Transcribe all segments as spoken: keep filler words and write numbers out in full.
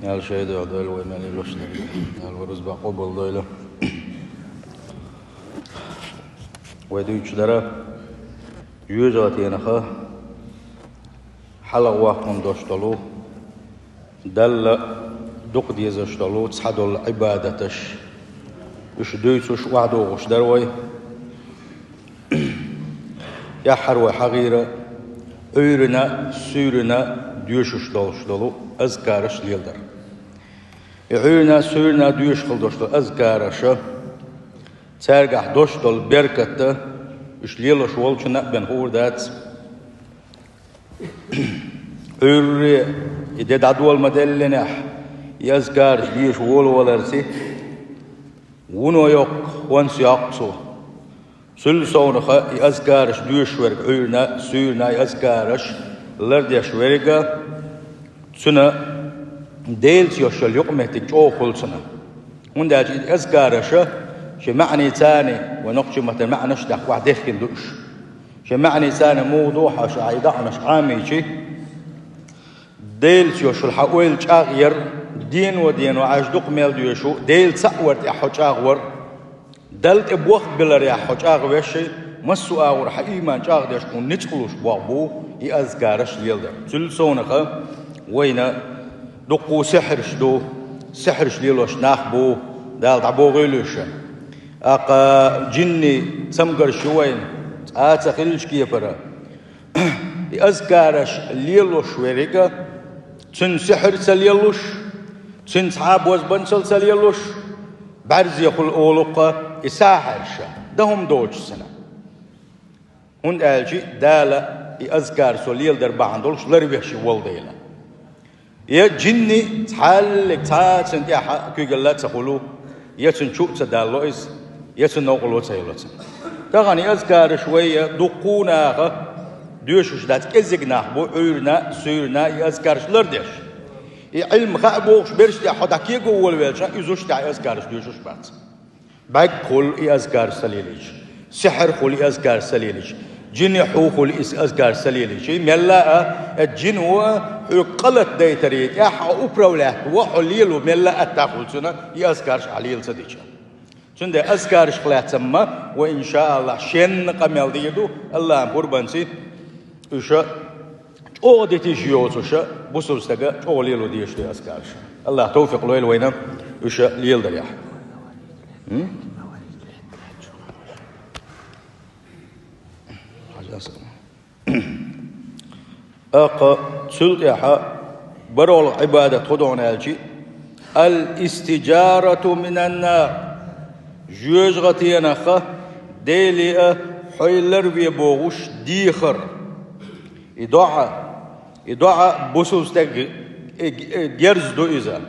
Аьлла шайда дойла вай мел йолуш дерг. Аьлла вай рузба къобал дойла. Вай дуьйцуш дара жоьжахатенах хьалха воккхун дош долу, Далла дукха дезаш долу цхьадолу Ӏибадаташ, уьш дуьйцуш охьадогӀуш дара вай. ТӀаьххьара вай хьахийра Ӏуьйранна, суьйранна доьшуш долуш долу азкараш леладар. И Ӏуьйранна, суьйранна доьшуш хила долуш долу азкараша, цаьргахь долуш долу беркат а, уьш лелош волчунна а бен хуур дац. Ӏуьйре и де дӀадола ма-деллинехь, и азкараш дешаш волаваларца, вуно йоккху, хӀонс йоккху цо. Цуьнан совнаха и азкараш доьшуш верг, Ӏуьйранна, суьйранна и азкараш лардеш верг а, цуьнан Делаца йолуш йолу юкъаметтиг чӀогӀа хуьлу цуьнан. ХӀунда аьлча и азкараша шен маьӀнийн царна, вай нохчийн маттахь маьӀнаш а даьккхина, охьадехкина ду уьш. Шен маьӀнийн царна муха ду хьажа, хьан и даӀанаш Ӏамийча, Делаца йолуш йолу хьан ойла чӀагӀъяр, дено-дено Ӏаш дукха мел доьшу, Дела цхьаъ вар тӀехь хьо чӀагӀвар, Далла тӀе бохбеларехь хьо чӀагӀвеш, массо а агӀор хьан ийман чӀагӀдеш, хьуна ницкъ луш болх бу и азкараш леладар. Цуьнан совнаха вайна дуккха сихьраш ду, сихьраш лелош нах бу, Дала дӀабохийла уьш. ТӀаккха жинийн цамгарш ю вайна, цкъа а ца хиллачу кепара. И азкараш лелош верг а, цуьнан сихьр ца лелош, цуьнан цхьа а бозбанчалла ца лелош, бӀаьрзе хуьлу олу-кх и сахьирша, дан хӀума доцуш цуьнан. ХӀунда аьлча Дала и азкар цо леладар бахьана долуш ларвеш волу дела. Я жинни цхьаллиг цхьа а цуьнан тӀехь куьйгалла а ца хуьлу, я цуьнан чу а ца далло иза, я цуьнан новкъарло а ца йилло цуьнан. Тахана и азкараш вай дуккха а наха доьшуш дац, кӀезиг нах бу Ӏуьйранна, суьйранна и азкараш лардеш. И Ӏилма хаа бохуш берш тӀехь хьо дӀа кего волавелча, иза уьш тӀехь и азкараш доьшуш бац. БӀаьрг хуьлу и азкар ца лелийча, сихьр хуьлу и азкар ца лелийча, жинни хьу хуьлу и азкар ца лелийча, мелла а, э, жино а хьоьга къа латадайтаре тӀехь а управлять во хьо лело мелла а атта хуьлу цуьнан и азкарш ахь лела ца дича. Цундела азкаршка лаьцна ма вай, иншааллахь, шена къамел дийр ду, Аллахьан пурбанца уьш чӀогӀа дитиш йоцуша, бусалба стага чӀогӀа лело дезаш ду азкарш. Аллахь тавфикъ лойла вайна уьш леладарехь. М? ТӀаккха цул тӀаьхьа бархӀалгӀа Ӏибадат хӀун ду аьлча, ал-истиджарату минан-нар, жоьжахатенах Деле а хьо ларве бохуш дехар. И доӀа, и доӀа бусалба стеган, э, э, герз ду иза.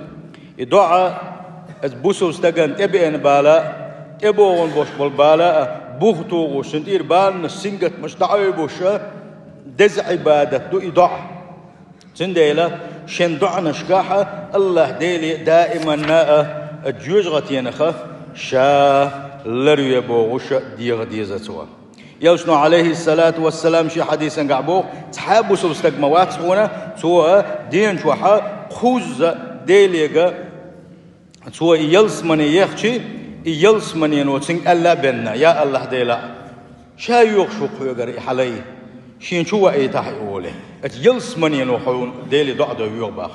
И доӀа, иза бусалба стагана тӀебеана бала а, тӀебогӀун болуш болу бала а, бух тухуш, цуьнан тӀера баланаш, сингаттамаш дӀакъевлуш а, деза Ӏибадат ду и доӀа. Цундела шен доӀанашкахь Аллахь Деле даиманна а жоьжахатенах ша ларве бохуш а деха деза цо. Элчано, Ӏалайхиссалату вассалам, шен хьадисангахь боху: «Цхьа а бусалба стаг ма вац хьуна, цо ден чохь кхузза Делега, цо и ялсамане ехча, и ялсаманено цуьнга аьлла а бен: „Я Аллахь Дела, ша йоьхуш ву хьоьгара и хьан лай, шена чу ваийтахьа и“, олий. Оцу ялсаманено хьуна Деле доӀа дой воьгӀу боху».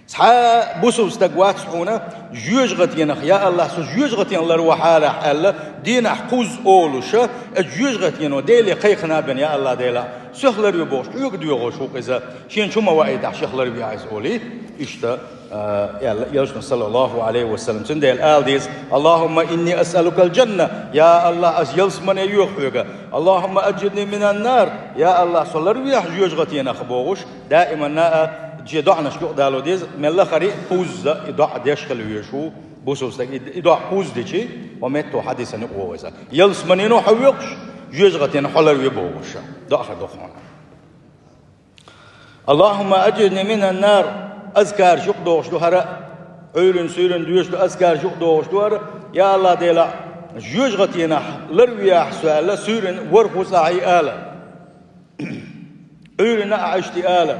Цхьа а бусалба стаг вац хьуна, жоьжахатенах: «Я Аллахь, со жоьжахатенах ларвахьара ахь», — аьлла, дийнахь кхузза олуш а, оцу жоьжахатено Деле кхайкхина а бен: «Я Аллахь Дела, сох ларве бохуш, хьоьга доьхуш ву-кх иза, шена чу ма ваийтахь, шех ларвехьа иза», — олий. Иштта, а, аьлла Элчано, саллаллаху Ӏалайхи ва саллам. Цундела ала деза: «Аллахумма инни асъалукал-джанна», я Аллахь, ас ялсамане йоьху хьоьга. «Аллахумма аджирни минан-нар», я Аллахь, со ларвехьа жоьжахатенах бохуш, даиманна а шен доӀанашка юкъадало деза, мел лахара а кхузза и доӀа деш хила везаш ву бусалба стаг. И, и доӀа кхузза дича, хӀокху метто хьадисана юкъа вогӀу иза. Ялсаманено хьо воьхуш, жоьжахатенах хьо ларве бохуш а доӀа хир ду хьуна. «Аллахумма аджирни минан-нар», азкараш юкъадогӀуш ду хӀара, Ӏуьйранна, суьйранна доьшуш ду, азкараш юкъадогӀуш ду хӀара: «Я Аллахь Дела, жоьжахатенах ларвехьа со», — аьлла, суьйранна ворхӀ хӀусамехь а ала. Ӏуьйранна а иштта ала.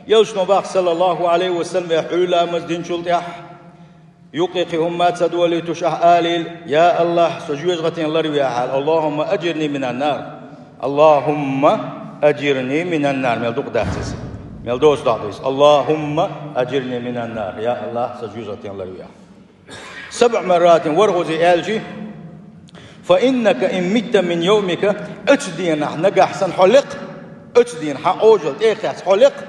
Элчано боху, саллаллаху Ӏалайхи ва саллам, хьуьлла ламаз динчул тӀаьхьа юккъе кхин хӀумма ца долуьйтуш ахь алийла: «Я АллахӀ, со жоьжахатин ларвехьа, Аллахумма аджирни минан нар». «Аллахумма аджирни минан нар». Мел дукха дац иза. Мел доцу дохьа ду иза. «Аллахумма аджирни минан нар». «Я АллахӀ, со жоьжахатин ларвехьа». «СабӀ марратин», ворхӀазза аьлча: «Фа иннака ин митта мин йовмика», оцу дийнахь нагахь санна хьо лекха, оцу дийнахь хьан Ӏожалла тӀе а кхаьчча хьо лекха,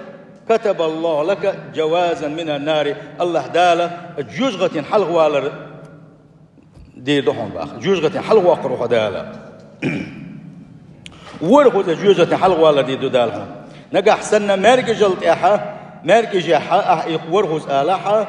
«катабаллаху лака джавазан минан нари», АллахӀ Дала жоьжахатин хьалхавалар дийр ду хьуна боху, жоьжахатин хьалхавоккхур ву хьо Дала. ВорхӀазза жоьжахатин хьалхавалар дийр ду Дала хьуна. Нагахь санна маьркӀажалла тӀехьа, маьркӀажехьа ахь и ворхӀазза алахьа,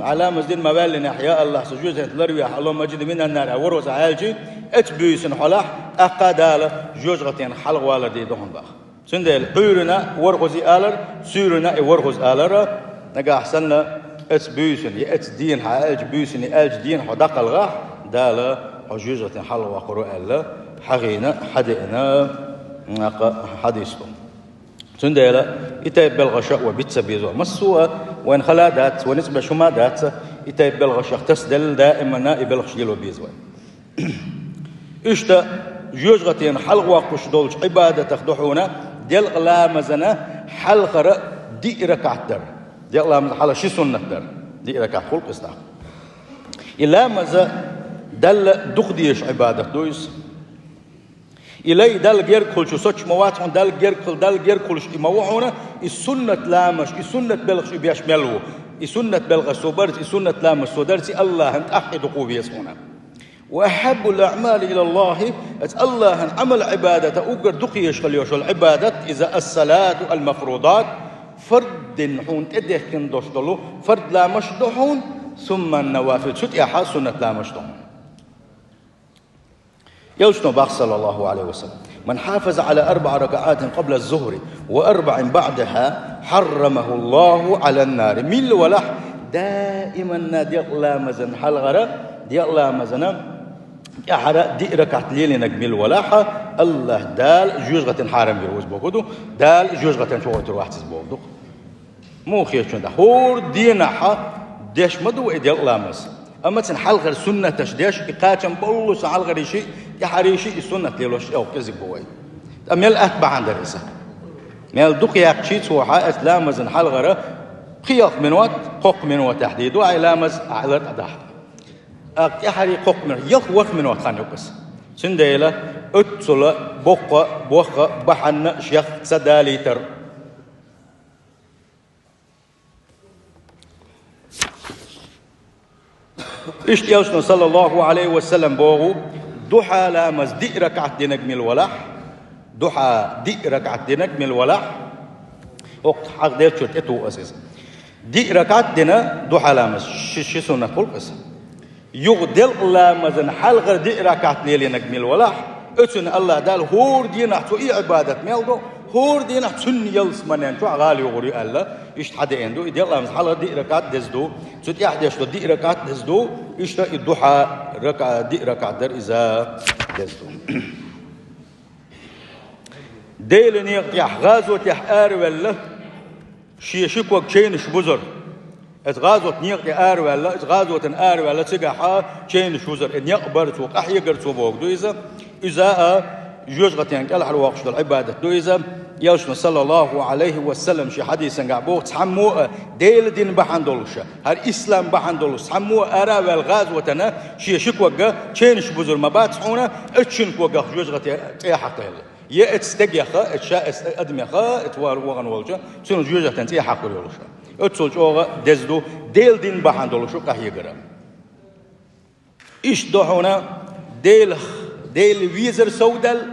ахь ламаз дина ма-ваьллинехь: «Я АллахӀ, со жоьжахатин ларвехьа, Аллахумма аджирни минан нар», аьлла ворхӀазза хьаьлча, оцу буьйсанна хьолахь тӀаккха Дала жоьжахатин хьалхавалар дийр ду хьуна боху. Цундела Ӏуьйранна ворхӀазза алар, суьйранна и ворхӀазза алар, нагахь санна оцу буьйсанна, я оцу дийнахь аьлча, буьйсанна аьлча дийнахь хьо дӀакхалхахь, Дала хьо жоьжахатин хьалхавоккхур ву аьлла, хьахийна, хьадеана, накъа хьадис ду. Цундела и тайпа белхаша а вай бицца безо. Массо а вайна хала дац, вай ницкъ беш хӀума дац, и тайпа белхашах тасаделла даиманна и белхаш лело беза вай. Иштта жоьжахатин хьалхавоккхуш долчу Ӏибадатах ду хьуна делкъа ламазана хьалхара диъ ракаӀат дар. Делкъа ламаза хьалха ши суннат дар. Диъ ракаӀат хуьлу-кх иза тӀаккха. И ламаза Далла дукха дезаш Ӏибадат ду иза. И лай Далла герга хуьлучу соцуш ма вац хьуна, Далла герга хуьлу, Далла герга хуьлуш и ма ву хьуна, и суннат ламазаш, и суннат белхаш и беш мел ву. И суннат белхаш со барца, и суннат ламазаш со дарца АллахӀана тӀаккха и дукха веза хьуна. «Ва ахьаббул аӀмали илаллахӀи», аса АллахӀана Ӏамал-Ӏибадата уггар дукха езаш хила йолуш йолу Ӏибадат, иза ас-салату ал-мафрудат, фард дина хьуна тӀедехкина долуш долу фард ламазаш ду хьуна, сумма ан-навафил, цу тӀехьа суннат ламазаш ду хьуна. Элчано боху, саллаллаху Ӏалайхи ва саллам: «Ман хьафаза Ӏала арбаӀи ракаӀатин къабла зухри ва арбаӀин баӀдахӀа, хьаррамаху Аллаху Ӏалан нари». Милла валахь, даиманна делкъа ламазан хьалхара, делкъа ламазана тӀаьхьара диъ ракаӀат лелийнарг милла валахь, АллахӀ Дала жоьжахатин хьарам вир ву иза бохург ду, Дала жоьжахатин чу гӀойтур вац иза бохург ду. Муха хеташ ду? ХӀора дийнахь деш ма ду вай делкъа ламаз. Амма цуьнан хьалхара суннаташ деш, и кхачам боллуш хьалхарийши, тӀаьхьарийши и суннат лелош чӀогӀа кӀезиг бу вай. Ткъа мел атта бахьана дара иза? Мел дукха яьккхича цо хьан аса ламазан хьалхара пхи-ялх минот, кхоккха минотехь дийр ду хьан ламаз, ахь лар тӀедахьа. ТӀаккха тӀаьхьарий кхоккха минот, ялх-ворхӀ минот хан ю-кх иза. Цундела оццула боккха, боккха бахьана шех ца далийтар. Иштта Элчано, саллаллаху Ӏалайхи ва саллам, боху, духьа ламаз диъ ракаӀат динарг милла валахь, духьа диъ ракаӀат динарг милла валахь, хӀокху хьагӀ делчуьра тӀетуху аса иза. Диъ ракаӀат дина духьа ламаз, ши, ши суннат хуьлу-кх иза. Юха делкъа ламазан хьалхара диъ ракаӀат лелийнарг милла валахь, оцунна АллахӀ Дала хӀора дийнахь цо и Ӏибадат мел до, хӀора дийнахь цунна ялсаманен чохь гӀала югӀур ю аьлла, иштта хьадеана ду. И делкъа ламазан хьалхара диъ ракаӀат деза ду, цу тӀехь деш долу диъ ракаӀат деза ду, иштта и духьа рака-, диъ ракаӀат дара иза деза ду. Делан некъа тӀехь гӀазотехь араваьлла, шен ши ког чевнаш бузара. Иза гӀазот некъа тӀе араваьлла, иза гӀазотана араваьлла, цигахь чевнаш бузара. И некъ бара цо, къахьегара цо бохург ду иза. Иза а жоьжахатин кӀелхьарвоккхуш долу Ӏибадат ду иза. Элчано, саллаллаху Ӏалайхи ва саллам, шен хьадисангахь боху: цхьаммо а Делан дин бахьана долуш, хӀара ислам бахьана долуш, цхьаммо а ара а ваьлла гӀазотана шен ши ког чевнаш бузар ма бац хьуна, оцу шина когах жоьжахатин цӀе хьакхаелла. Я оцу стагех, оцу ша оцу адамех, оцу вар-, вахана волчу, цуьнан жоьжахатин цӀе хьакхор йолуш. Оццул чӀогӀа деза ду Делан дин бахьана долуш къахьегара. Иштта ду хьуна Делах, Делан везар совдаьлла,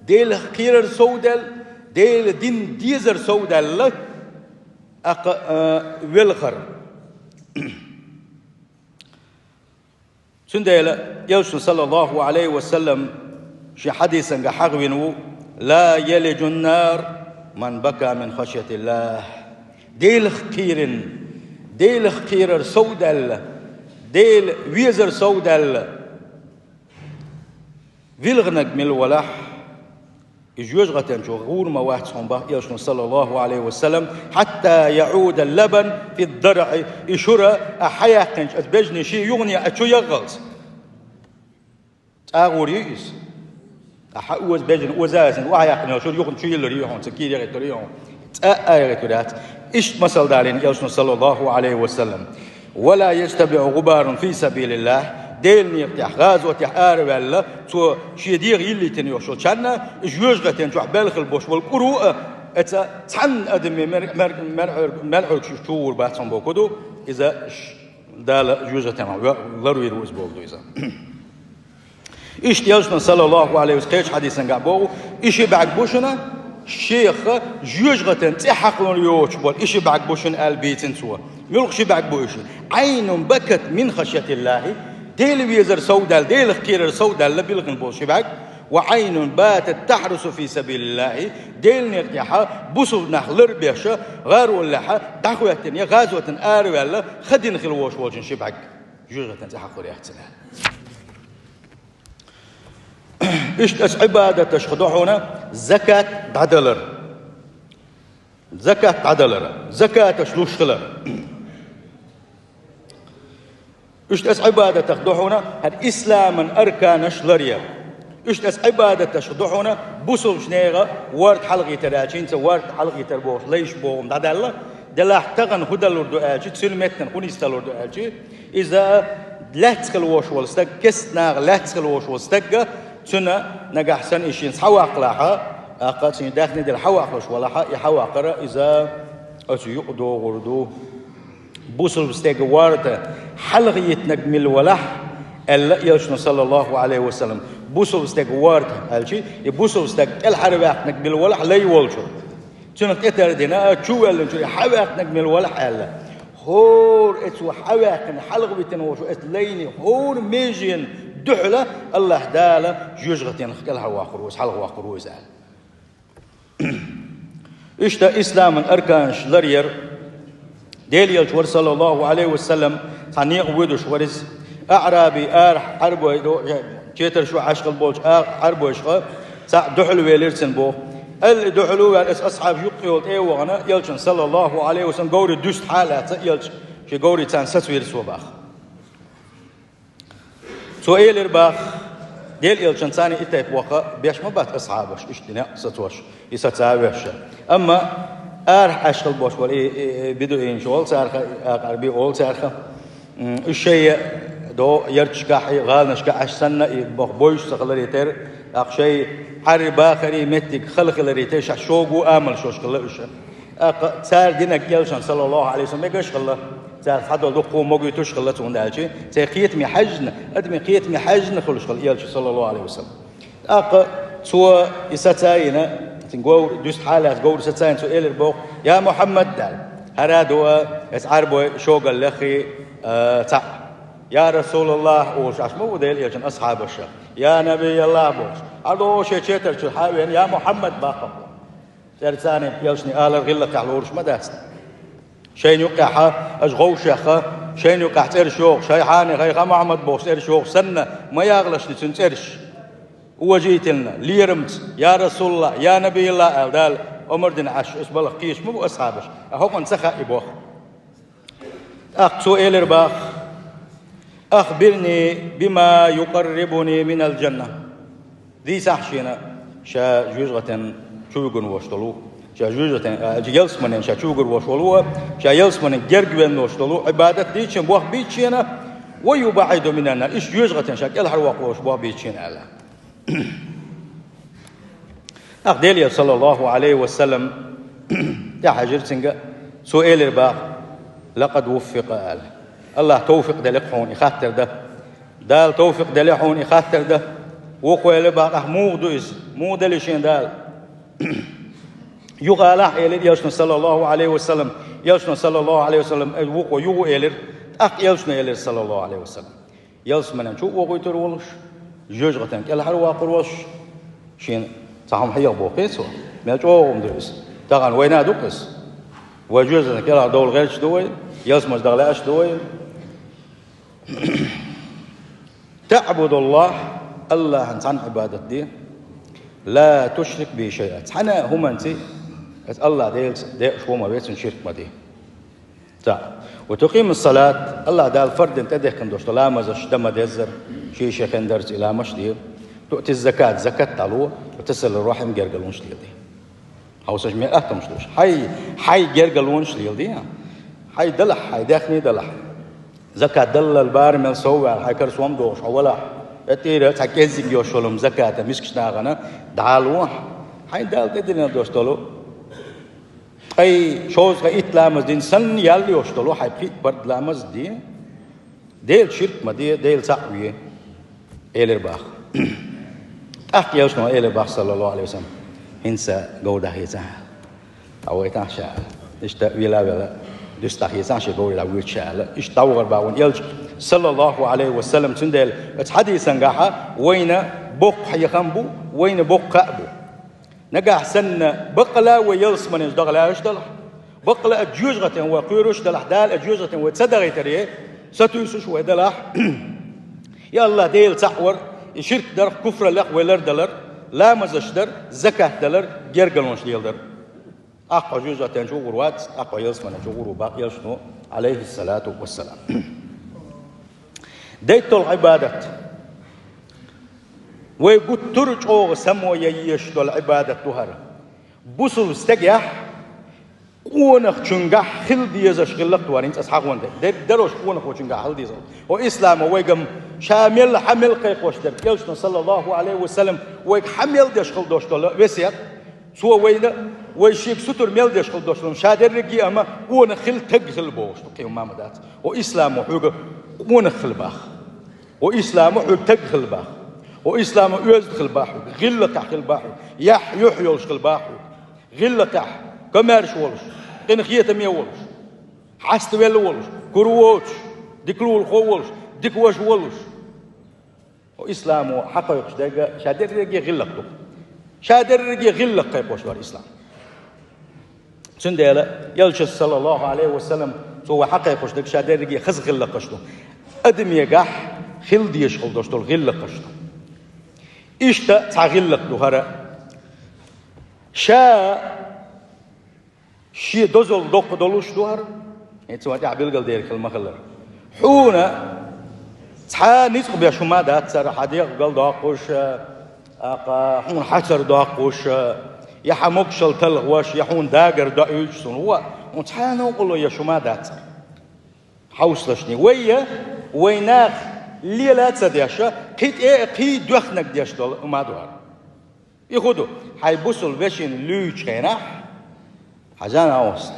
Делах кхерар совдаьлла, Делан дин дезар совдаьлла, акха, а, велхар. Цундела Элчано, саллаллаху Ӏалайхи ва саллам, шен хьадисангахь хьахавина ву: «Ла ялиджун нар ман бака мин хашйатиллахӀ». Делах кхийрина, Делах кхерар совдаьлла, Дела везар совдаьлла вилхинарг милла валахь, И жоьжахатен чу гӀур ма вац хьуна, бах элчано, саллаллаху Ӏалайхи ва саллам, хьатта яӀуда ллабан фи ддарӀи, и шура а хьаяьккхинчу аса бежнийн ши юхане а чу ягӀалц. ЦӀа гӀур ю иза. Ахьа оза бежана оза а сан, охьаяьккхина йолу шура юхана чу йиллур ю хьуна, ца кийра яхийтур ю хьуна. ЦӀа а яхийтур яц. Иштта масал далийна элчано, саллаллаху Ӏалайхи ва саллам. «Ва ла яжтамиӀу гӀубарун фи сабилиллахь», Делан некъа тӀехь, гӀазотехь араваьлла, цо шен дегӀ йиллийтина йолуш йолчарна, жоьжахатен чохь белхал бош болу кӀур а, эца цхьанна адаме мер-, мер-, мер-, мер-, мерхьуьргаш чу гӀур бац хьуна боху ду, иза ш-, Дала жоьжахатен ларвийр ву иза боху ду иза. Иштта элчано, саллаллаху Ӏалайхи ва саллам, кхечу хьадисангахь боху, и ши бӀаьрг бу шуна, шех жоьжахатен цӀе хьакхалур йоцуш болу и ши бӀаьрг бу шуна аьлла бийцина цо. Муьлха ши бӀаьрг бу и ши? «Ӏайнун бакат мин хашйатиллахи», Дела везар сов даьлла, Делах кхерар сов даьлла билгина болу ши бӀаьрг, «ва Ӏайнун батат тахьрусу фи сабилиллахи», Делан некъа тӀехь бусулба нах лар беш, гӀароллехь дӀахӀоьттина я гӀазотан араваьлла, ха дина хила вош волчун ши бӀаьрг. Жоьжахатен цӀе хьакхалур яц цуьнан. Иштта аса Ӏибадаташха ду хьуна закат дӀадалар. Закат дӀадалар. Закаташ луш хилар. Иштта аса Ӏибадатах ду хьуна хӀара исламан арканаш ларъяр. Иштта аса Ӏибадаташха ду хьуна бусулбачу нехан ворта хьалхийтар аьлча, хӀинца ворта хьалхийтар бохуш лайш боху дӀадаьлла, делахь тахана хӀун далур ду аьлча, цуьнан меттана хӀун нисдалур ду аьлча, иза лаьцна хила вош волу стаг, кестта наха лаьцна хила вош волу стагга, цуьнан нагахь санна и шена схьаваккхалахь, тӀаккха цуьнан даьхни дела схьаваккхалуш валахь, и схьаваккхар иза оцу юкъадогӀур ду. Бусулба стеган ворта хьалхайийтинарг мила валахь, аьлла элчано, саллаллаху Ӏалайхи ва саллам, бусулба стеган ворта аьлча, и бусулба стаг кӀелхьарваьккхинарг мила валахь лай волчуьра. Цуьнах тӀетар а дина, чувоьллинчуьра и схьаваьккхинарг мила валахь аьлла. ХӀора оцо схьаваьккхина, хьалхавитина волчу оцу лайна хӀора меженан дуьхьала АллахӀ Дала жоьжахатенах кӀелхьарваккхур ву иза, хьалхаваккхур ву иза аьлла. Иштта исламан арканаш ларъяр. Делан элча вара, саллаллаху Ӏалайхи ва саллам, цхьа некъа вуьйдуш вара иза. АӀраби арахь Ӏарбой до, четар шо Ӏаш хилла болчу а-, Ӏарбойшха цхьаъ дуьхьал велира цуьнан боху. Аьлла и дуьхьал ву ваьлла, аса асхьабаш юккъе йолу тӀе а вахана, элчан, саллаллаху Ӏалайхи ва саллам, говрий дуьстахьа а лаьцна, элча шен говрий царна сацавира цо баха. Цо элира баха, Делан элчан царна и тайпа ваха беш ма бац асхьабаш, иштта дина сацош, и саца а веш. Амма арахь Ӏаш хилла бош вара и, и, и бидуинаш олу цаьрха, и акъарби олу цаьрха. М, уьш шайн до ярташкахь, и гӀаланашкахь Ӏаш санна, и боху бойш ца хиларе терра, тӀаккха шайн Ӏарри бахаре меттиг хала хиларе терра, шаьш шогу амалш йолуш хилла уьш. ТӀаккха цара динарг элчан, саллаллаху Ӏалайхи ва саллам, мегаш хилла. Цара схьадолу дуккха могуьйтуш хилла цунна аьлча, церан кхетаме хьаьжна, адамийн кхетаме ххьаьжна хуьлуш хилла элча, саллаллаху Ӏалайхи ва саллам. ТӀаккха цо и саца а йина, цуьнан говр-, дуьстахьа а лаьцна, говр саца а йина, цо элира боху: «Я Мухьаммад», – аьлла. ХӀара а ду, аса Ӏарбой шогаллеххий, а, цхьаъ. «Я Расулаллах», – олуш Ӏаш ма ву Делан элчан асхьабаша. «Я Набияллах», – бохуш. Ӏадо шен четар чу схьа а веана: «Я Мухьаммад», – баккхалла. ЦӀерца а элчане алар гӀиллакхехь лоруш ма дац. Шайна юккъехь аша гӀовшехь, шайна юккъехь цӀераш йохуш, хӀай Хьани, хӀай ха Мухьаммад бохуш цӀераш йохуш санна, ма ягӀалаш цуьнан цӀераш. Уважительно, лерамца, я Расулаллах, я Набияллах аьлла, Дала омра дина Ӏаш, оцу балхах кхеташ ма бу асхьабаш, а хӀокхунна ца хаьа и боху. ТӀаккха цо элира баха: «Ахбирни бима юкъаррибуни минал джанна». Дийцахьа шена ша жоьжахатен чу вигун волуш долу, ша жоьжахатен, а, ялсаманен ша чу вигур волуш волу, ша ялсаманен герга вен волуш долу Ӏибадат дийцича, боху бийцича шена, «ва юбаӀидуни минан нар», иштта жоьжахатен ша кӀелхьарвоккхур волуш боху бийцича шена аьлла. ТӀаккха Делан элча, саллаллаху Ӏалайхи ва саллам, тӀаьхьажира цуьнга, цо элира баха: «Лакъад вуффикъа», – аьлла. АллахӀа товфикъ делира хьуна и хаттар дан. Дала товфикъ делира хьуна и хаттар дан. Вукхо элира баха: «Ахь муха ду иза? Муха делира шена Дала?» Юха алахь, элира элчано, саллаллаху Ӏалайхи ва саллам. Элчано, саллаллаху Ӏалайхи ва саллам, э, вукхо юха элира. ТӀаккха элчано элира, саллаллаху Ӏалайхи ва саллам: «Ялсаманен чу а вохуьйтур волуш, жоьжахатен кӀелхьарвоккхур волуш, шена цхьа хӀума хьеха боху цо. Мел чӀогӀа хӀума ду иза. Тахана вайна а ду-кх иза. Вай жоьжахатен кӀелхьардовла гӀерташ ду вай, ялсамане даха лаьаш ду вай». «ТаӀбудуллахӀ», АллахӀан цхьанна Ӏибадат де. «لا تشرك بي شيئا». Цхьана а хӀуманца Ӏа Аллахь Делаца декъаш ву ма вецан ширк ма де. ТӀаккха: «وتقيم الصلاة», Аллахь Дала фарз дина тӀедехкина долуш долу ламазаш дан ма деззара, шен-шен хендарца и ламазаш де. «وتؤتي الزكاة», закат дӀало, «وتصل الرحم», гергарлонаш леладе. Хьовсаш мел аттамаш луш. Хьай, хьай гергарлонаш леладе. Хьай далахь, хьай даьхни далахь. Закат даллал барамел сов ваьлла, хьай кара сом дохуш хьо валахь. Э, тӀера цхьа кӀеззиг йолуш йолу заката мискачу нахана дӀалахь. Хьайн Дала тӀедиллина долуш долу ткъе шовзткъе итт ламаз дина санна ял йолуш долу хьайн пхиъ парз ламаз де. Делаца ширк ма де, Дела цхьаъ ве, элира боху. ТӀаккха элчано элира боху, саллаллаху Ӏалайхи ва саллам: «ХӀинца говр дӀахецахьа». Ткъа вайтахьа ша аьлла. Иштта вела а вела, дуьсса дӀахецахьа шен говр дӀавоьду ша аьлла. Иштта дӀавахара боху вайн элча, саллаллаху Ӏалайхи ва саллам, цундела оцу хьадисангахьа вайна боккха хьехам бу, вайна боккха а бу. Нагахь санна, баккъала а вай ялсаманеш даха лаьаш далахь, баккъала а жоьжахатин вай кхоьруш далахь, Дала а жоьжахатин вай ца дахийтаре, сатуьйсуш вай далахь, я Аллахь, Дела цхьаъ вар, и ширк дар, куфраллех вай лардалар, ламазаш дар, закат далар, гергарлонаш леладар. ТӀаккха хьо жоьжахатин чу гӀур вац, тӀаккха хьо ялсаманин чу гӀур ву боху элчано, Ӏалайхиссалату вассалам. ДайтталгӀа Ӏибадат. Вай гуттар а чӀогӀа само ян езаш долу Ӏибадат ду хӀара. Бусулба стагехь къонахчуьнгахь хила дезаш хиллакх ду хӀара, хӀинца аса хьахонда. Дерг дарош къонахочуьнгахь хила дезаш. Хьо исламо вайга ша мел, хьан мел кхайкхош дерг, элчано, саллаллаху Ӏалайхи ва саллам, вайга хьан мел деш хила долуш долу весет, цо вайна, вай шега сутара мел деш хила долуш долу, ша дерриге а ма къонах хила, таг хила бохуш ду, кхин хӀумма ма дац. Хьо исламо хьоьга къонах хила боху. Хьо исламо хьоьга таг хила боху. Хьо исламо оьзда хила боху хьоьга, гӀиллакхехь хила боху хьоьга, яхь, юьхь йолуш хила боху хьоьга. ГӀиллакхехь, комаьрша волуш, къинхетаме волуш, хьаставелла волуш, кура воцуш, дика лулахо волуш, дика ваша волуш. Хьо исламо хьан кхайкхош дерг ша дерриге гӀиллакх ду. Ша дерриге гӀиллакх кхайкхош вара ислам. Цундела элчано, саллаллаху Ӏалайхи ва саллам, цо вай хьан кхайкхош дерг ша дерриге хаза гӀиллакхаш ду. Адамегахь хила дезаш хила долуш долу гӀиллакхаш ду. Иштта цхьа гӀиллакх ду хӀара. Ша шен дозалла доккха долуш ду хӀара. ХӀинца вайн тӀехь билгалдер хила ма хиллара. Хьуна цхьа ницкъ беш хӀума дацара, хьан дегӀ галдоккхуш, тӀаккха хьуна хьацар доккхуш, я хьан могушалла талхош, я хьуна дагар доуьйтуш, суна вон, хьуна цхьа новкъарло еш хӀума дацара. Хьовсалаш, вай я, вай нах лела а ца деш, кхин тӀе а, кхин доьхнарг деш долу хӀума ду хӀара. И хӀун ду? Хьайн бусулба вешина луьйчу хенахь, хьажа, нагӀост,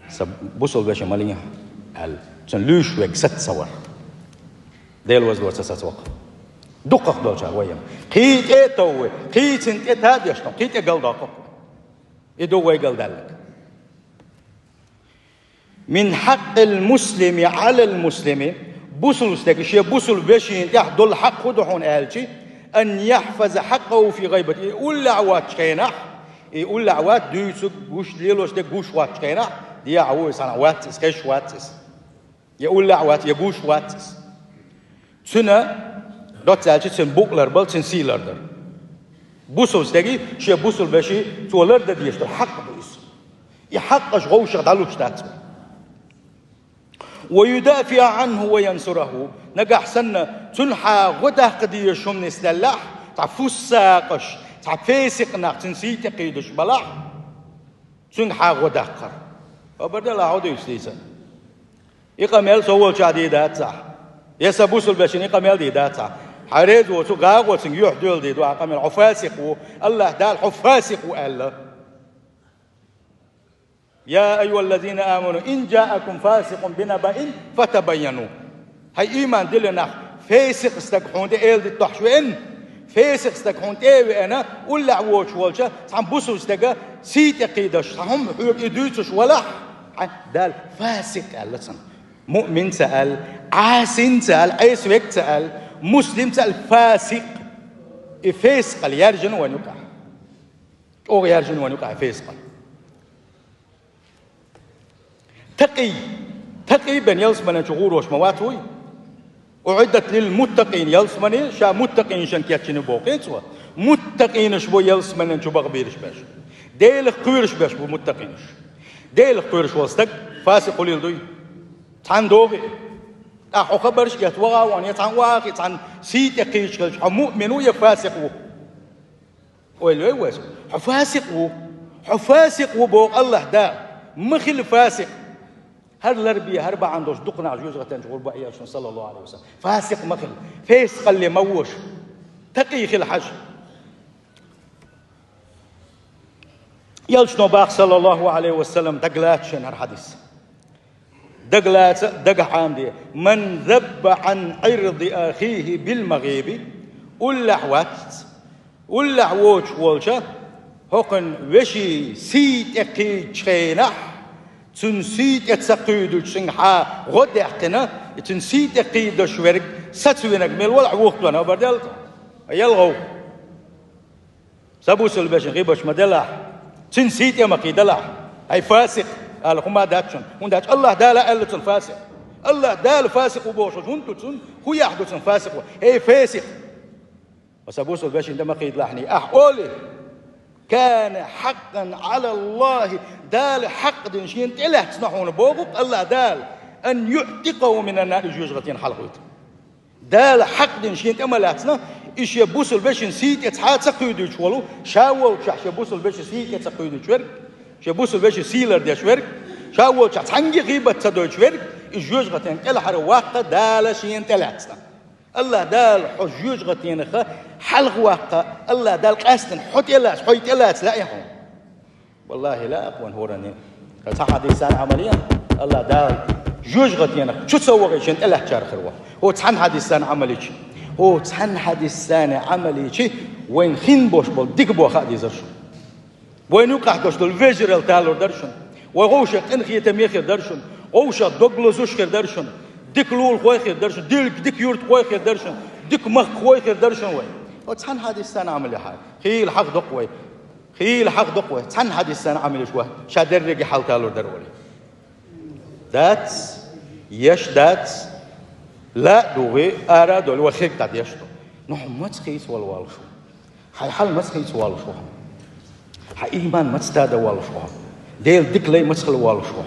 сан бусулба вешин ма лийна хьан, аьлла, цунна луьйш верг саца ца вара. Дела вазло ца саца вакха. Дукхах долчара вай ма. Кхин тӀе а тов вай, кхин цунна тӀе та а деш, кхин тӀе галдоккху. И ду вай галдаьлларг. «من حق المسلم على المسلم», бусулба стеган шен бусулба вешина тӀехь долу хьакъ хӀун ду хьуна аьлча, «أن يحفظ حقه في غيبته», и уллехь воцчу хенахь, и уллехь вац, дуьйцург, гуш, лелош дерг гуш воцчу хенахь, дехьа ву иза, цхьана вац иза, хезаш вац иза. Я уллехь вац, я гуш вац иза. Цуьнан, доцца аьлча, цуьнан букъ ларбала, цуьнан сий лардар. Бусулба стеган шен бусулба вешин цо лардан дезаш долу хьакъ ду иза. И хьакъаш вовшах дӀалуш дац вай. «ويدافع عنه وينصره». Нагахь санна, цунна хьан гӀо даккха дезаш хӀума нисделлехь, цхьа фуссакъаш, цхьа фесикъ нах цуьнан сий тӀе кхийдаш балахь, цуьнга хьан гӀо даккхар. Хабар делахь, хьо дуьйцу дийца. И къамел со волчохь дийр дац ахь. Я сан бусулба вешина и къамел дийр дац ахь. Хьан реза воцу гӀагӀо цуьнга юьхь доьлла дийр ду ахь къамел. Хьо фасикъ ву. АллахӀ Дала хьо фасикъ ву аьлла. «يا أيها الذين آمنوا إن جاءكم فاسق بنبإ فتبينوا». Хьайн ийман диллина нах, фесикъ стаг хьуна тӀе эладита тохьаш веана, фесикъ стаг хьуна тӀе а веана, уллехь воцуш волчу цхьана бусулба стеган сий тӀе кхийдаш, цхьа хӀума хьоьга и дуьйцуш валахь, хьайн Дала фасикъ аьлла цунна. Муъмин ца аьлла, Ӏасин ца аьлла, Ӏеса верг ца аьлла, муслим ца аьлла, фасикъ. И фесикъал яьржина вайн юкъахь. ЧӀогӀа яьржина вайн юкъахь фесикъал. Такъий. Такъий бен ялсаманин чу гӀурош ма вац вуй. «أعدت للمتقين», ялсамани ша муттакъинашна кечйина боху, кхин цо. Муттакъинаш бу ялсманен чу бакъбийраш беш. Делах кхоьруш беш бу муттакъинаш. Делах кхоьруш волу стаг фасикъ хилийла дуй? Цхьаьна догӀий? ТӀаккха хьо хабарш а эцна вагӀа а вахана, я цхьаьна вахий, цхьаьна сий тӀе кхийча хилча, хьо муъмин ву я фасикъ ву? Ойла йой вайса. Хьо фасикъ ву. Хьо фасикъ ву боху АллахӀ Дала. Ма хила фасикъ. ХӀара ларбе, хӀара бахьана долуш дукха нах жоьжахатен чу гӀур бу Элчано, саллаллаху Ӏалайхи ва саллам. Фасикъ ма хила, фесакъалле ма воша, такъий хила хьажа. Элчано боху, саллаллаху Ӏалайхи ва саллам, дагалаца шена хӀара хьадис. Дагалаца, дагахь Ӏамаде: «Ман забба Ӏан Ӏирди ахихи билмагӀиби», уллехь вац, уллехь воцуш волча, хӀокхуьнан вешин сий тӀе кхийдачу хенахь, цуьнан сий тӀе ца кхуьйдуьйтуш цуьнга хьан гӀо даьккхина, и цуьнан сий тӀе кхийдаш верг сацавинарг мел валахь вухтон хабар делла цо. ЯлгӀов. Сан бусалба вешин гӀийбаташ ма делахь, цуьнан сий тӀе ма кхийдалахь. Хьай фасикъ, ала хӀума дац шуна, хӀунда аьлча АллахӀ Дала аьлла цунна фасикъ. АллахӀ Дала фасикъ ву бохуш хӀунда ду цунна? ХӀун яхь ду цунна фасикъ ву? ХӀей, фесикъ! Ва сан бусалба вешин тӀе ма кхийдалахь, ахь олий: «Кана хьакъан Ӏала АллахӀи», Дала хьакъ дина шена тӀелаьцна хьуна боху АллахӀ Дала, «ан юӀтикаху минан нар», и жоьжахатина хьалхавита. Дала хьакъ дина шена тӀе ма лаьцна, и шен бусалба вешин сий тӀе цхьа а ца кхуьйдуьйтуш волу, ша волчохь шен бусалба вешин сий тӀе ца кхуьйдуьйтуш верг, шен бусалба вешин сийлар деш верг, ша волчохь цхьаьнгге а гӀийбат ца дойтуш верг, и жоьжахатина кӀелхьара ваккха Дала шена тӀелаьцна. АллахӀ Дала хьо жоьжахатинах хьалха ваккха, АллахӀ Дала къаьстина хьо тӀелаца, хьо тӀелаца лаьий хьуна? ВаллахӀи, лаьа-кх вайн хӀоранна. Цхьа хьадисана Ӏамал йина, АллахӀ Дала жоьжахатинах чу ца вахийтина тӀелаьцначарах хир ву. ХӀо цхьана хьадисана Ӏамал йича, хӀо цхьана хьадисана Ӏамал йича, вайна хин болуш болу дика боху хаа дезара шуна. Вайна юкъахь долуш долу вежаралла талур дара шуна. Вай вовшех къинхетаме хир дара шуна. Вовшех дог лозуш хир дара шуна. Дика лулахой хир дара шуна. Дика, дика юьртахой хир дара шуна. Дика махкахой хир дара шуна вай. ХӀо цхьана хьадисана Ӏамал яхьа. Хийла хьагӀ доккху вай. Хийла хьагӀ доккху вай. Цхьана хьадисана Ӏамал йича вай ша дерриге хьал талур дара олий. Дац, еш дац, лаа а дугӀий, ара а долий, вай хиг дӀадеш ду. Ну хьо маца хийца вала воллуш ву? Хьайн хьал маца хийца воллуш ву хьо? Хьан ийман маца тада воллуш ву хьо? Делан дика лай маца хила воллуш ву хьо?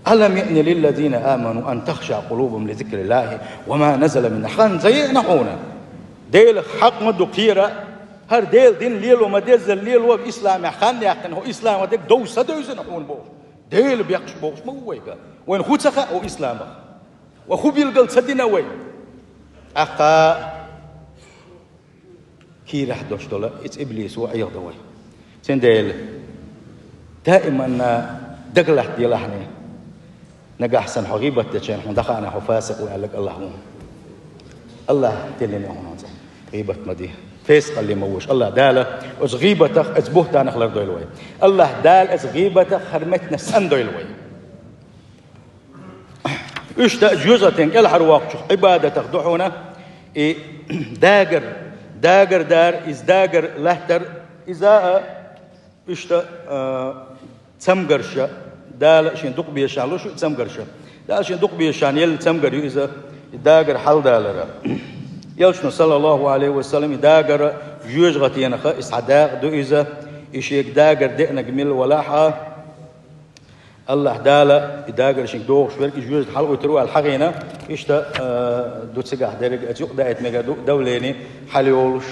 «Алам яъни лиллазина аману ан тахшаъ къулубухум ли зикриллахи ва ма назала мин». Хан ца еана хьуна? Делах хьакъ ма ду кхера, хӀара Делан дин лело ма деззара лело, исламехь хан яьккхина, хӀо исламан дерг дов са девзина хьуна бохуш. Делан бекхаш бохуш ма ву вайга. Вайна хӀун ца хаьа хӀо исламах? Ва хӀун билгал ца дина вай? ТӀаккха кийрахь долуш долу иза иблисо Ӏехадо вай. Цундела даиманна дагалатта делахьний, нагахь санна хьо гӀийбат дечу хенахь хьуна дӀахаана хьо фасикъ ву аьлларг АллахӀ ву. АллахӀ тиллина хьуна хӀинца. ГӀийбат ма де. Фесакъалле ма воша. АллахӀ Дала оцу гӀийбатах, оцу бухӀтанах лардойла вай. АллахӀ Дала оцу гӀийбатах хӀара меттанаш цӀандойла вай. Иштта жоьжахатин кӀелхьарвоккхучух Ӏибадатах ду хьуна и дагар, дагар дар, иза дагар лаьттар, иза а иштта, а, цамгарш, Дала шен дукха безаш луш ю и цамгарш. Дала шен дукха безаш елла цамгар ю иза, и дагар хьалдалара. Элчано, саллаллаху Ӏалайхи ва саллам, и дагар жоьжахатинах, и цхьа дакъа ду иза, и шега дагар деанарг мила валахь а, АллахӀ Дала и дагар шега догӀуш верг, и жоьжахати хьалаоьцур ву аьлла хьахийна, иштта, а, ду цигахь дерриг а, юкъадаийта мегар ду, давление хьалайолуш,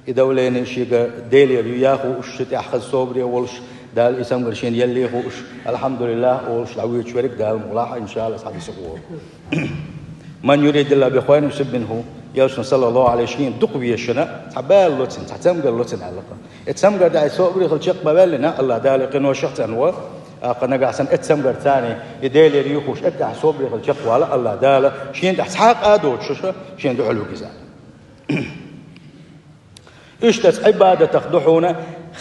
и давление шега Делера ю яха хууш, шен тӀехь хаза собаре а волуш, Дала и цамгар шена елле а хууш, алхьамдулиллахӀ олуш дӀавоьдуш верг Дала мукъ лахь, иншааллахӀ, хьадисо гӀо. «Ман юридиллахӀу бихӀи хайран юсиб минхӀу», Элчано, саллаллаху Ӏалайхи, шена дукха везачунна цхьа бала ло цунна, цхьа цамгар ло цунна аьлла-кх. И цамгар дӀа и собаре хила чекх ма ваьллина, АллахӀ Дала кхин вайшах цӀанво, а кху нагахь санна эццамгар царний, и Делера ю хууш, эццахь собаре хила чекхвала, АллахӀ Дала шена тӀехь цхьа а къа а доцуш, шена дуьхьал вуьгу иза. Иштта оцу Ӏибадатах ду хьуна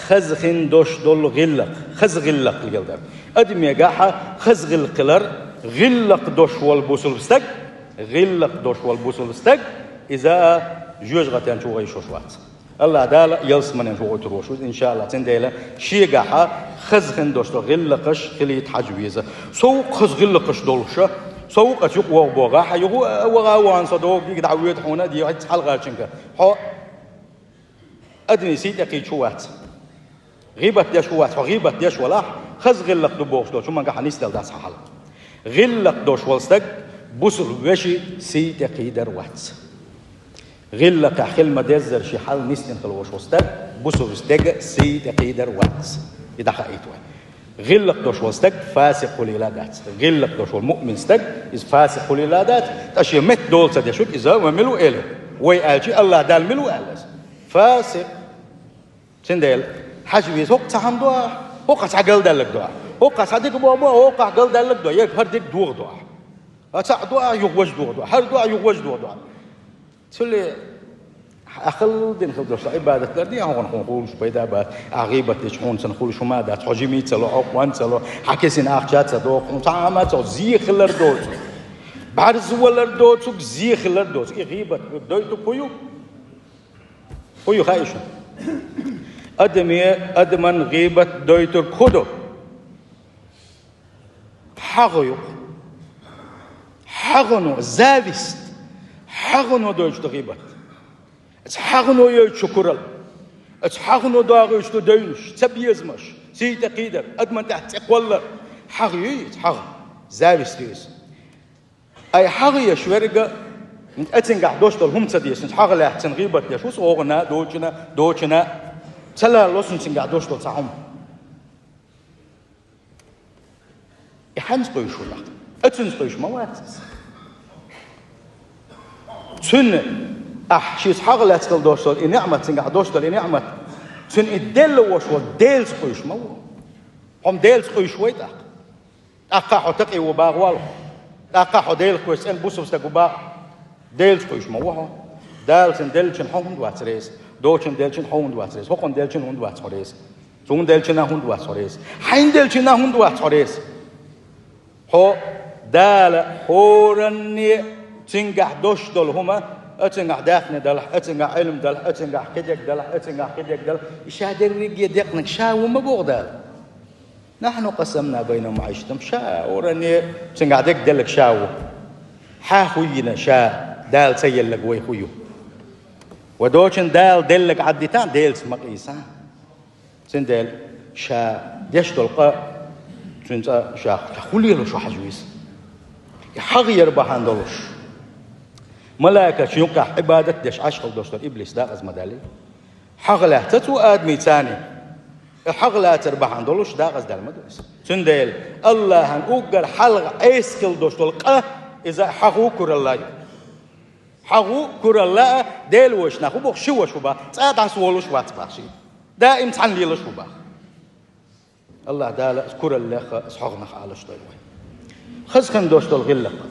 хаза хин долуш долу гӀиллакх, хаза гӀиллакх леладар. Адамегахь хаза гӀиллакх хилар, гӀиллакх долуш волу бусулба стаг, гӀиллакх долуш волу бусулба стаг, иза а жоьжахатен чу вахийта йиш йолуш вац. АллахӀ Дала ялсаманен чу вахийтур волуш ву, иншааллахӀ, цундела шегахь хаза хин долуш долу гӀиллакхаш хилийта хьажа веза. Со ву-кх хаза гӀиллакхаш долуша, со ву-кх оцу юкъа вогӀу бохахь, юха а ваха а вахана со догу дика дӀавоьду хьуна, дехьа хьалхарчуьнга. Хьо Адамий сий тӀекхийдаш вац. ГӀийбат деш вац. Хьо гӀийбат деш валахь, хаза гӀиллакх ду бохуш долчу хӀумангахь нисделла дац хьан хьал. ГӀиллакх долуш волу стаг бусулба вешин сий тӀекхийдар вац. ГӀиллакхехь хила ма-деззара шен хьал нисдина хила волуш волу стаг бусулба стеган сий тӀекхийдар вац. И дӀахаийта вай. ГӀиллакх долуш волу стаг фасикъ хуьлийла дац. ГӀиллакх долуш волу муъмин стаг, иза фасикъ хуьлийла дац, ткъа шен метта дола ца деш ву иза, вай мила ву элира? Вай аьлчи, АллахӀ Дала мила ву аьлла иза? Фасикъ. Цундела, хьажа веза, хӀокху цхьа хӀума до ахь, хӀокху цхьа галдаьлларг до ахь, хӀокху цхьа дика боху боху, хӀокху галдаьлларг до, ерг хӀара дика догӀу до ахь. Ткъа цхьаъ до ахь, юха важа догӀу до ахь, хӀара до ахь, юха важа догӀу до ахь. Цуьлле ахалла дина хила долуш, Ӏибадат дар де, хьуна хьуна хуьлуш пайда бац. Ахь гӀийбат дича хьуна цунна хуьлуш хӀума дац, хьо жимий ца ло, хьо кхоьн ца ло, хьан кисина ахча ца доху, хьуна цхьа хӀума ца, зе хилар доцург, бӀаьрзе валар доцург, зе хилар доцург. И гӀийбат дойтург хӀун ю? ХӀун ю хаьий шуна? Адаме адаман гӀийбат дойтург хӀун ду? ХьагӀ ю. ХьагӀо, зависть. ХьагӀо дойтуш ду гӀийбат. Оцу хьагӀо йойтуш ю куралла. Оцу хьагӀо догӀуьйтуш ду девнаш, цабезамаш, сий тӀекхийдар, адаман тӀехь цӀе кхоллар. ХьагӀ ю иза, хьагӀ. Зависть ю иза. Ай, хьагӀ еш верг а, оцуьнгахь дош долу хӀума ца дезаш, хьагӀ лаьцна гӀийбат деш ву, оцунна, доцунна, доцунна, ца лало цуьнгахь дош долу цхьа хӀума. И хьаьнца къуьйсуш ву нах? Оцуьнца къуьйсуш ма вац иза. Цуьнан, ахь шеца хьагӀ лаьцна хила дош долу и неӀмат, цуьнгахь дош долу и неӀмат, цуьнан и делла вош волу Делаца къуьйсуш ма ву. Хьо-м Делаца къуьйсуш вай тӀаккха. ТӀаккха хьо такъий ву боху валлахӀи. ТӀаккха хьо Делах кхоьруш цӀена бусулба стаг ву боху. Делаца къуьйсуш ма ву хьо. Дала цуьнан деллачунна хьо хӀунда вац реза? Доцунна деллачунна хьо хӀунда вац реза? ХӀокхунна деллачунна хӀунда вац хьо реза? Цунна деллачунна хӀунда вац хьо реза? Хьайна деллачунна хӀунда вац хьо реза? Хьо Дала хӀоранне цуьнгахь дош долу хӀума, оцуьнгахь даьхни далахь, оцуьнгахь Ӏилма далахь, оцуьнгахь кхидерг далахь, оцуьнгахь кхидерг далахь, и ша дерриге декънарг ша ву ма боху Дала. نحن قسمنا بينهم معيشتهم, ша хӀоранне цуьнгахь дерг делларг ша ву. Хьан хӀун йина ша, Дала ца елларг вай хӀун ю? Вай доцунна Дала делларг Ӏаддитахь, Делаца ма къийсахь. Цундела ша деш долу къа, цуьнан цӀа ша хӀун лелош ву хьажа веза. И хьагӀ яр бахьана долуш, малайкашна юккъехь Ӏибадат деш Ӏаш хила дош долу иблис декъаза ма даьллий. ХьагӀ лаьцна цо адамийн царний, и хьагӀ лацар бахьана долуш декъаза даьлла ма ду иза. Цундела АллахӀан уггар хьалха Ӏеса хила дош долу къа, иза хьагӀ ву, куралла ю. ХьагӀ ву, куралла а, Дела вайша нах ву боху ши ваша ву боху, цкъа а дӀасаволуш вац боху ши. Даим цхьаьна лелаш ву боху. АллахӀ Дала аса кураллех а, аса хьагӀнах а Ӏалаш дойла вай. Хаза хин дош долу гӀиллакх.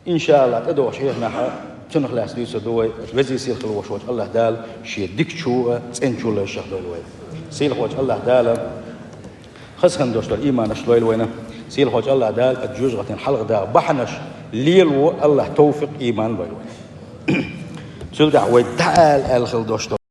ИншааллахӀ, тӀедогӀуш хьехамехь цунах лаьцна дуьйцур ду вай, везий сийлахь волуш волчу АллахӀ Дала шен дикачу а, цӀеначу а лайшах дойла вай. Сийлахь волчу АллахӀ Дала хаза хин дош долу ийманаш лойла вайна. Сийлахь волчу АллахӀ Дала оцу жоьжахатин хьалха даха бахьанаш лело АллахӀ тавфикъ, ийман лойла вайна. Цул тӀаьхьа вай дӀаала аьлла хила дош долу